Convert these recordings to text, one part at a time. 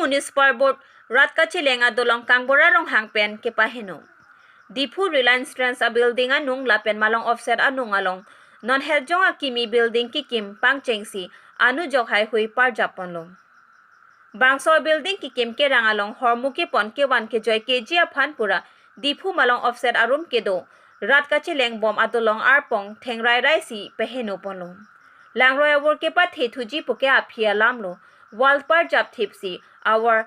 Municipal Board rat kachileng adulong Kangbura Ronghang pen kepaheno. Diphu Reliance Trends a building anung lapen malong offset anung along non heljong a kimi building kikim pangchengsi anu jok hai hui par japon lo. Bangso building kikim ke rangalong hormuki pon ke wan ke joy keji a phanpura Diphu malong offset arum kedo rat kachileng bom adulong arpong thengrai rai si peheno ponlo. Langroy awar ke pa thethuji poke aphia lamlo wal par jap thipsi awar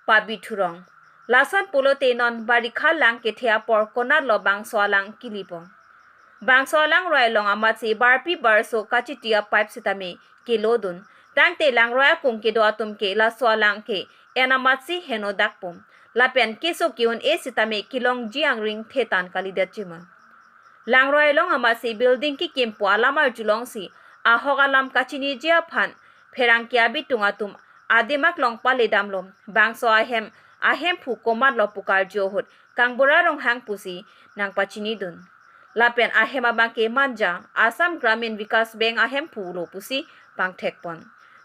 pabi thurong. Lasan polo tenon barikha lang ke thea por kona lo bangso lang kilipo. Bangso lang roy long amatsi barpi barso kachitia pipe sitame ke lodun. Tangte lang roya kung ke do atum ke la so lang ke enamatsi heno dakpum. Lapen keso kiun e sitame kilong jiang ring thetan kalidachima. Lang roy long amatsi building ki kimpo alamar julong si ahogalam kachini jia phan pherang kia bitungatum ademak long pale damlom bangso ahem ahem phu koman lo pukar johot Kangbura Ronghang pusi nang pachini dun. Lapen ahema bangke manja Assam Gramin Vikas Bank ahem phu lo pusi pangthekpon.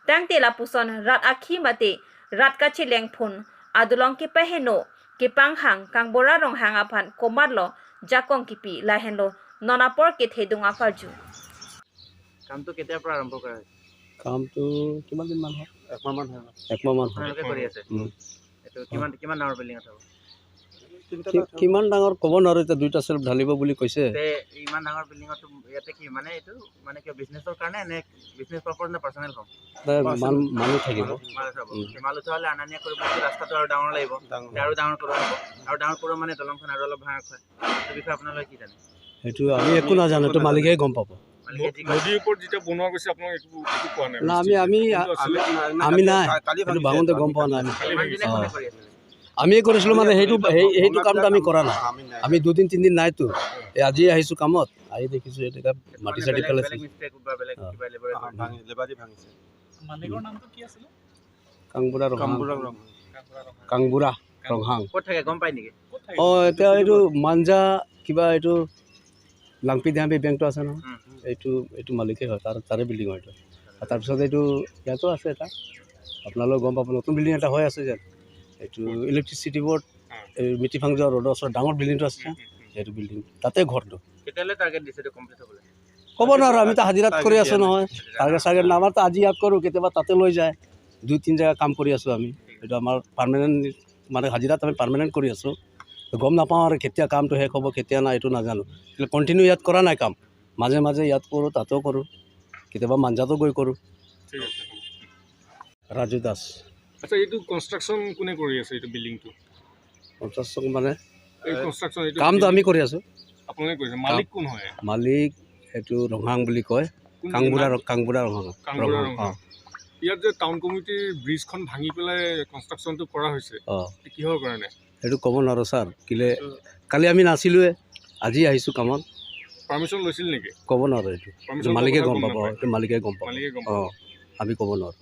Tangte la puson rat akhi mate rat kachileng phun adulong ke peheno ke panghang Kangbura Ronghang aphan koman lo jakong kipi lahen lo nonapor ke thedung akarju. কামটো কেতিয়াৰ পৰা আৰম্ভ কৰা হৈছে? কামটো কিমান দিনমান হ'ল? একমাহমান হৈ গ'ল। একমাহমান হ'ল। আপোনালোকে কৰি আছে? এইটো কিমান কিমান ডাঙৰ বিল্ডিং আছে? কিমান ডাঙৰ ক'ব নোৱাৰোঁ, এতিয়া দুইটা চেল্ফ ঢালিব বুলি কৈছে। ইমান ডাঙৰ বিল্ডিঙত ইয়াতে কি মানে এইটো মানে কিয় বিজনেছৰ কাৰণে নে বিজনেছ পাৰপজ নে পাৰ্চনেল হোম? মানুহ থাকিব। মাল উঠোৱা হ'লে অনা নিয়া কৰিব ৰাস্তাটো আৰু ডাঙৰ লাগিব, আৰু ডাঙৰ কৰোৱা হ'ব, আৰু ডাঙৰ কৰোৱা মানে দলংখন আৰু অলপ ভাঙা হয়। সেইটো বিষয়ে আপোনালোকে কি জানে? সেইটো আমি একো নাজানো, এইটো মালিকে গম পাব। নদীৰ ওপৰত যেতিয়া বনোৱা গৈছে আপোনাক একো একো কোৱা নাই? না, আমি আমি আমি নাই, সেইটো ভাঙোতে গম পোৱা নাই। আমিয়ে কৰিছিলোঁ মানে সেইটো সেইটো কামটো আমি কৰা নাই। আমি দুদিন তিনিদিন নাইতো, এই আজি আহিছোঁ কামত, আহি দেখিছোঁ এনেকুৱা মাটি চাটি পেলাইছে। কাংবুৰা ৰংহাং, কাংবুৰা ৰংহাং। অঁ, এতিয়া এইটো মাঞ্জা কিবা এইটো লাংপি দেহাপি বেংকটো আছে নহয়, এইটো এইটো মালিকেই হয়, তাৰ তাৰে বিল্ডিং হয় এইটো। তাৰপিছত এইটো ইয়াতো আছে এটা, আপোনালোকে গম পাব, নতুন বিল্ডিং এটা হৈ আছে যেন, এইটো ইলেক্ট্ৰিচিটি বৰ্ড এই মিটিফাং যোৱা ৰোডৰ ওচৰত ডাঙৰ বিল্ডিংটো আছে, সেইটো বিল্ডিং তাতে ঘৰটো। ক'ব নোৱাৰোঁ, আমিতো হাজিৰাত কৰি আছোঁ নহয়, টাৰ্গেট চাৰ্গেট নাই আমাৰতো। আজি ইয়াত কৰোঁ, কেতিয়াবা তাতে লৈ যায়, দুই তিনি জেগা কাম কৰি আছোঁ আমি। এইটো আমাৰ পাৰ্মানেণ্ট মানে হাজিৰাত আমি পাৰ্মানেণ্ট কৰি আছোঁ, গম নাপাওঁ আৰু কেতিয়া কামটো শেষ হ'ব কেতিয়া নাই এইটো নাজানো। কণ্টিনিউ ইয়াত কৰা নাই কাম, মাজে মাজে ইয়াত কৰোঁ তাতেও কৰোঁ, কেতিয়াবা মাঞ্জাতো গৈ কৰোঁ। ৰাজু দাস। আচ্ছা, এইটো কনষ্ট্ৰাকশ্যন কোনে কৰি আছে এইটো বিল্ডিংটো? কনষ্ট্ৰাকশ্যন মানে এই কনষ্ট্ৰাকশ্যন এইটো কামটো আমি কৰি আছোঁ। আপোনালোকে কৰিছে? মালিক কোন হয়? মালিক এইটো ৰংহাং বুলি কয়, কাংবুৰা, কাংবুৰা ৰংহাং। কাংবুৰা ৰংহাং। ইয়াত যে টাউন কমিটিৰ ব্ৰিজখন ভাঙি পেলাই কনষ্ট্ৰাকশ্যনটো কৰা হৈছে, কিহৰ কাৰণে? সেইটো ক'ব নোৱাৰোঁ ছাৰ, কেলে কালি আমি নাছিলোঁৱে, আজি আহিছোঁ কামত। পাৰ্মিশ্যন লৈছিল নেকি? ক'ব নোৱাৰোঁ, এইটো মালিকে গম পাব, এইটো মালিকে গম পাব। অঁ, আমি ক'ব নোৱাৰোঁ।